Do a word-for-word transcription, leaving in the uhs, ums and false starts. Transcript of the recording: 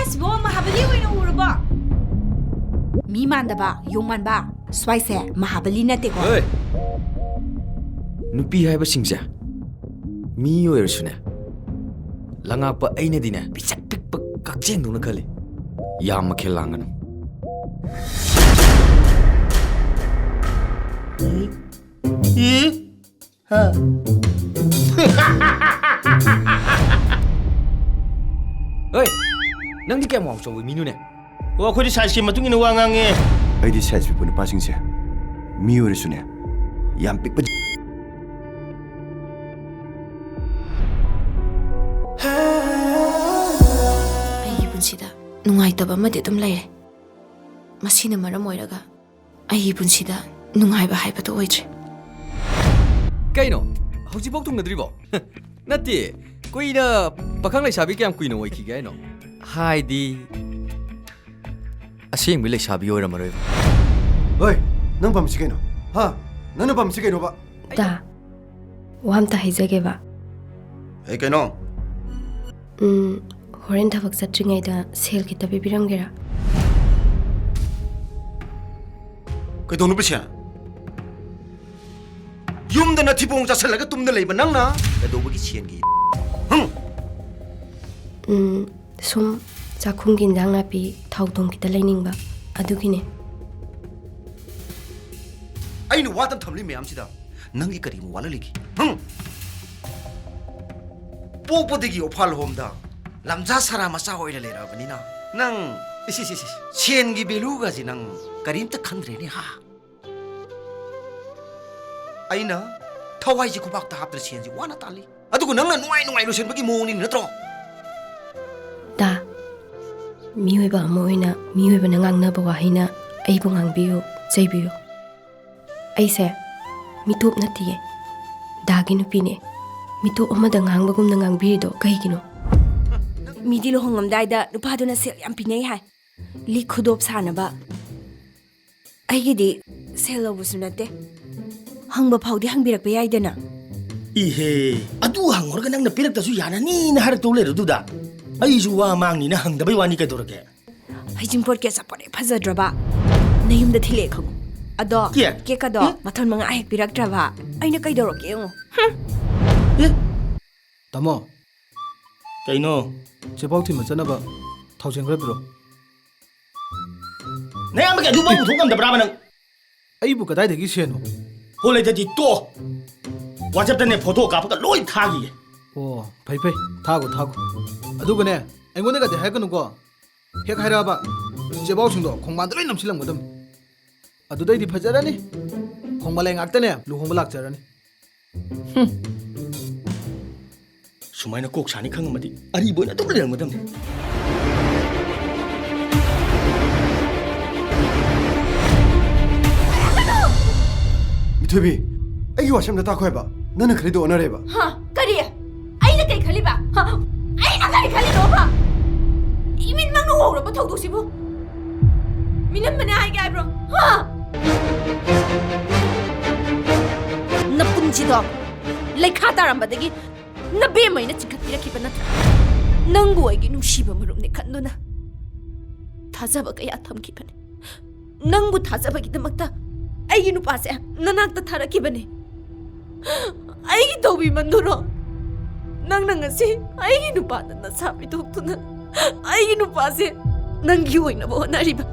ꯁꯤꯕꯣ ꯃꯍꯥꯕꯂꯤ ꯑꯣꯏꯅ ꯎꯔꯕꯣ? ꯃꯤ ꯃꯥꯟꯗꯕ, ꯌꯣꯡ ꯃꯥꯟꯕ, ꯁ꯭ꯋꯥꯏꯁꯦ ꯃꯍꯥꯕꯂꯤ ꯅꯠꯇꯦꯀꯣ꯫ ꯑꯦ! ꯅꯨꯄꯤ ꯍꯥꯏꯕꯁꯤꯡꯁꯦ ꯃꯤ ꯑꯣꯏꯔꯁꯨꯅꯦ, ꯂꯉꯥꯛꯄ ꯑꯩꯅꯗꯤꯅꯦ ꯄꯤꯁꯛ ꯄꯤꯛꯄ ꯀꯛꯆꯦꯡꯗꯧꯅ ꯈꯜꯂꯤ꯫ ꯌꯥꯝ ꯃꯈꯦꯜ ꯂꯥꯡꯒꯅꯨ꯫ ꯍꯥ? ꯍꯣꯏ, ꯅꯪꯗꯤ ꯀꯌꯥꯝ ꯋꯥꯡ ꯆꯥꯎꯕ ꯃꯤꯅꯣꯅꯦ? ꯑꯣ, ꯑꯩꯈꯣꯏꯗꯤ ꯁꯥꯏꯖꯀꯤ ꯃꯇꯨꯡ ꯏꯟꯅ ꯋꯥ ꯉꯥꯡꯉꯦ꯫ ꯑꯩꯗꯤ ꯁꯥꯏꯖ ꯄꯤꯛꯄ ꯅꯨꯄꯥꯁꯤꯡꯁꯦ ꯃꯤ ꯑꯣꯏꯔꯁꯨꯅꯦ, ꯌꯥꯝ ꯄꯤꯛꯄ꯫ ꯑꯩꯒꯤ ꯄꯨꯟꯁꯤꯗ ꯅꯨꯡꯉꯥꯏꯇꯕ ꯑꯃꯗꯤ ꯑꯗꯨꯝ ꯂꯩꯔꯦ꯫ ꯃꯁꯤꯅ ꯃꯔꯝ ꯑꯣꯏꯔꯒ ꯑꯩꯒꯤ ꯄꯨꯟꯁꯤꯗ ꯅꯨꯡꯉꯥꯏꯕ ꯍꯥꯏꯕꯗꯨ ꯑꯣꯏꯗ꯭ꯔꯦ꯫ ꯀꯩꯅꯣ? ꯍꯧꯖꯤꯛꯐꯥꯎ ꯊꯨꯡꯅꯗ꯭ꯔꯤꯕꯣ? ꯅꯠꯇꯦ, ꯀꯨꯏꯅ ꯄꯥꯈꯪ ꯂꯩꯁꯥꯕꯤ ꯀꯌꯥꯝ ꯀꯨꯏꯅ ꯑꯣꯏꯈꯤꯒꯦ ꯍꯥꯏꯅꯣ? ꯍꯥꯏꯗꯤ, ꯑꯁꯦꯡꯕ ꯂꯩꯁꯥꯕꯤ ꯑꯣꯏꯔꯝꯃꯔꯣꯏꯕ꯫ ꯍꯣꯏ, ꯅꯪ ꯄꯥꯝꯃꯤꯁꯤ ꯀꯩꯅꯣ? ꯍꯥ? ꯅꯪꯅ ꯄꯥꯝꯃꯤꯁꯤ ꯀꯩꯅꯣꯕ? ꯗꯥ, ꯋꯥ ꯑꯝꯇ ꯍꯥꯏꯖꯒꯦꯕ꯫ ꯑꯦ, ꯀꯩꯅꯣ? ꯎꯝ, ꯍꯣꯔꯦꯟ ꯊꯕꯛ ꯆꯠꯇ꯭ꯔꯤꯉꯩꯗ ꯁꯦꯜ ꯈꯤꯇ ꯄꯤꯕꯤꯔꯝꯒꯦꯔꯥ? ꯀꯩꯗꯧꯅꯣ ꯄꯩꯁꯥ? ꯌꯨꯝꯗ ꯅꯊꯤꯕꯣꯡ ꯆꯥꯁꯤꯜꯂꯒ ꯇꯨꯝꯗ ꯂꯩꯕ ꯅꯪꯅ ꯀꯩꯗꯧꯕꯒꯤ ꯁꯦꯟꯒꯤ? ꯍꯨꯝ! ꯎꯝ, ꯁꯨꯝ ꯆꯥꯛꯈꯨꯝꯒꯤ ꯏꯟꯖꯥꯡ ꯅꯥꯄꯤ, ꯊꯥꯎ ꯊꯨꯝ ꯈꯤꯇ ꯂꯩꯅꯤꯡꯕ, ꯑꯗꯨꯒꯤꯅꯦ꯫ ꯑꯩꯅ ꯋꯥꯠꯇꯅ ꯊꯝꯂꯤ ꯃꯌꯥꯝꯁꯤꯗ ꯅꯪꯒꯤ ꯀꯔꯤꯕꯨ ꯋꯥꯠꯍꯜꯂꯤꯒꯦ? ꯍꯨꯝ! ꯄꯣꯛꯄꯗꯒꯤ ꯑꯣꯐꯥꯜ ꯍꯣꯝꯗ ꯂꯝꯖꯥ ꯁꯔꯥ ꯃꯆꯥ ꯑꯣꯏꯅ ꯂꯩꯔꯛꯑꯕꯅꯤꯅ ꯅꯪ, ꯏꯁ, ꯏꯁ, ꯏꯁ, ꯁꯦꯟꯒꯤ ꯚꯦꯂꯨꯒꯁꯦ ꯅꯪ ꯀꯔꯤꯝꯇ ꯈꯟꯗ꯭ꯔꯦꯅꯦ, ꯍꯥ? ꯑꯩꯅ ꯊꯋꯥꯏꯁꯦ ꯈꯨꯕꯥꯛꯇ ꯍꯥꯞꯇꯅ ꯁꯦꯟꯁꯦ ꯋꯥꯅ ꯇꯥꯜꯂꯤ, ꯑꯗꯨꯒ ꯅꯪꯅ ꯅꯨꯡꯉꯥꯏ ꯅꯨꯡꯉꯥꯏ ꯂꯣꯏꯁꯤꯟꯕꯒꯤ ꯃꯑꯣꯡꯅꯤ ꯅꯠꯇ꯭ꯔꯣ? ꯗꯥ, ꯃꯤꯑꯣꯏꯕ ꯑꯃ ꯑꯣꯏꯅ ꯃꯤꯑꯣꯏꯕꯅ ꯉꯥꯡꯅꯕ ꯋꯥꯍꯩꯅ ꯑꯩꯕꯨ ꯉꯥꯡꯕꯤꯌꯨ, ꯆꯩꯕꯤꯌꯨ꯫ ꯑꯩꯁꯦ ꯃꯤꯇꯣꯞ ꯅꯠꯇꯤꯌꯦ, ꯗꯥꯒꯤ ꯅꯨꯄꯤꯅꯦ꯫ ꯃꯤꯇꯣꯞ ꯑꯃꯗ ꯉꯥꯡꯕꯒꯨꯝꯅ ꯉꯥꯡꯕꯤꯔꯤꯗꯣ ꯀꯩꯒꯤꯅꯣ? ꯃꯤꯗꯤ ꯂꯨꯍꯣꯡꯉꯝꯗꯥꯏꯗ ꯅꯨꯄꯥꯗꯨꯅ ꯁꯦꯜ ꯌꯥꯝ ꯄꯤꯅꯩ ꯍꯥꯏ, ꯂꯤꯛ ꯈꯨꯗꯣꯞ ꯁꯥꯅꯕ꯫ ꯑꯩꯒꯤꯗꯤ ꯁꯦꯜ ꯂꯧꯕꯁꯨ ꯅꯠꯇꯦ, ꯍꯪꯕ ꯐꯥꯎꯗꯤ ꯍꯪꯕꯤꯔꯛꯄ ꯌꯥꯏꯗꯅ꯫ ꯏꯍꯦ, ꯑꯗꯨ ꯍꯪꯉꯨꯔꯒ ꯅꯪꯅ ꯄꯤꯔꯛꯇꯁꯨ ꯌꯥꯅꯅꯤꯅ ꯍꯥꯏꯔꯛꯇꯧ ꯂꯩꯔꯗꯨꯗ? ꯑꯩꯁꯨ ꯋꯥ ꯃꯥꯡꯅꯤꯅ ꯍꯪꯗꯕꯩ ꯋꯥꯅꯤ, ꯀꯩꯗꯧꯔꯒꯦ? ꯍꯩꯖꯤꯡꯄꯣꯠꯀꯤ ꯑꯆꯥꯄꯣꯠ ꯍꯦꯛ ꯐꯖꯗ꯭ꯔꯕ ꯅꯌꯨꯝꯗ ꯊꯤꯜꯂꯛꯑꯦ ꯈꯪꯉꯨ꯫ ꯑꯗꯣ ꯀꯦꯛ? ꯀꯦꯛ ꯑꯗꯣ ꯎꯝ? ꯃꯊꯣꯟ ꯃꯉꯥ ꯍꯦꯛ ꯄꯤꯔꯛꯇ꯭ꯔꯕ ꯑꯩꯅ ꯀꯩꯗꯧꯔꯛꯀꯦ ꯌꯦꯡꯉꯨ꯫ ꯍꯨꯝ꯫ ꯑꯦ? ꯇꯥꯃꯣ, ꯀꯩꯅꯣ? ꯆꯦꯕꯥꯎ ꯊꯤꯟꯕ ꯆꯠꯅꯕ ꯊꯥꯎ ꯆꯦꯡ ꯈꯔ ꯄꯤꯔꯛꯑꯣ꯫ ꯅꯌꯥꯝꯕꯒꯤ ꯑꯗꯨꯐꯥꯎ ꯄꯨꯊꯣꯛ ꯉꯝꯗꯕ꯭ꯔꯥꯕ ꯅꯪ? ꯑꯩꯕꯨ ꯀꯗꯥꯏꯗꯒꯤ ꯁꯦꯟꯅꯣ? ꯍꯣ ꯂꯩꯇꯗꯤ ꯇꯣ꯫ WhatsApp-ꯇꯅꯦ ꯐꯣꯇꯣ ꯀꯥꯞꯄꯒ ꯂꯣꯏ ꯊꯥꯈꯤꯒꯦ꯫ ꯑꯣ, ꯐꯩ ꯐꯩ, ꯊꯥꯈꯣ ꯊꯥꯈꯣ꯫ ꯑꯗꯨꯒꯅꯦ, ꯑꯩꯉꯣꯟꯗꯒꯗꯤ ꯍꯥꯏꯔꯛꯀꯅꯨꯀꯣ꯫ ꯍꯦꯛ ꯍꯥꯏꯔꯛꯑꯕ ꯆꯦꯕꯥꯎꯁꯤꯡꯗꯣ ꯈꯣꯡꯕꯥꯟꯗ ꯂꯣꯏ ꯅꯝꯁꯤꯜꯂꯝꯒꯗꯕꯅꯤ꯫ ꯑꯗꯨꯗꯩꯗꯤ ꯐꯖꯔꯅꯤ꯫ ꯈꯣꯡꯕꯥꯂꯩ ꯉꯥꯛꯇꯅꯦ ꯂꯨꯍꯣꯡꯕ ꯂꯥꯛꯆꯔꯅꯤ꯫ ꯍꯨꯝ꯫ ꯁꯨꯃꯥꯏꯅ ꯀꯣꯛ ꯁꯥꯅꯤ ꯈꯪꯉꯝꯃꯗꯤ ꯑꯔꯤꯕ ꯑꯣꯏꯅ ꯑꯗꯨꯝ ꯂꯩꯔꯝꯒꯗꯕꯅꯤ꯫ ꯃꯤꯊꯣꯏꯕꯤ, ꯑꯩꯒꯤ ꯋꯥꯁꯦ ꯑꯝꯇ ꯇꯥꯈꯣ ꯍꯥꯏꯕ꯫ ꯅꯪꯅ ꯈꯜꯂꯤꯗꯣ ꯑꯣꯟꯅꯔꯦꯕ꯫ ꯍꯥ? ꯀꯔꯤ? ꯑꯩꯅ ꯀꯩ ꯈꯜꯂꯤꯕ? ꯍꯥ? ꯑꯩꯅ ꯀꯔꯤ ꯈꯜꯂꯤꯅꯣꯕ? ꯏꯃꯤꯠꯃꯛꯅ ꯎꯍꯧꯔꯕ ꯊꯧꯗꯣꯛꯁꯤꯕꯨ? ꯃꯤꯅꯝꯕꯅꯦ ꯍꯥꯏꯒꯦ ꯍꯥꯏꯕ꯭ꯔꯣ? ꯍꯥ? ꯅꯄꯨꯟꯁꯤꯗꯣ ꯂꯩꯈꯥ ꯇꯥꯔꯝꯕꯗꯒꯤ ꯅꯕꯦꯝꯃꯩꯅ ꯆꯤꯡꯈꯠꯄꯤꯔꯛꯈꯤꯕ ꯅꯠꯇ꯭ꯔꯥ? ꯅꯪꯕꯨ ꯑꯩꯒꯤ ꯅꯨꯡꯁꯤꯕ ꯃꯔꯨꯞꯅꯤ ꯈꯟꯗꯨꯅ ꯊꯥꯖꯕ ꯀꯌꯥ ꯊꯝꯈꯤꯕꯅꯤ꯫ ꯅꯪꯕꯨ ꯊꯥꯖꯕꯒꯤꯗꯃꯛꯇ ꯑꯩꯒꯤ ꯅꯨꯄꯥꯁꯦ ꯅꯅꯥꯛꯇ ꯊꯥꯔꯛꯈꯤꯕꯅꯤ꯫ ꯑꯩꯒꯤ ꯇꯧꯕꯤꯃꯟꯗꯨꯔꯣ? ꯅꯪꯅ ꯉꯁꯤ ꯑꯩꯒꯤ ꯅꯨꯄꯥꯗ ꯅꯁꯥ ꯄꯤꯊꯣꯛꯇꯨꯅ ꯑꯩꯒꯤ ꯅꯨꯄꯥꯁꯦ ꯅꯪꯒꯤ ꯑꯣꯏꯅꯕ ꯍꯣꯠꯅꯔꯤꯕ?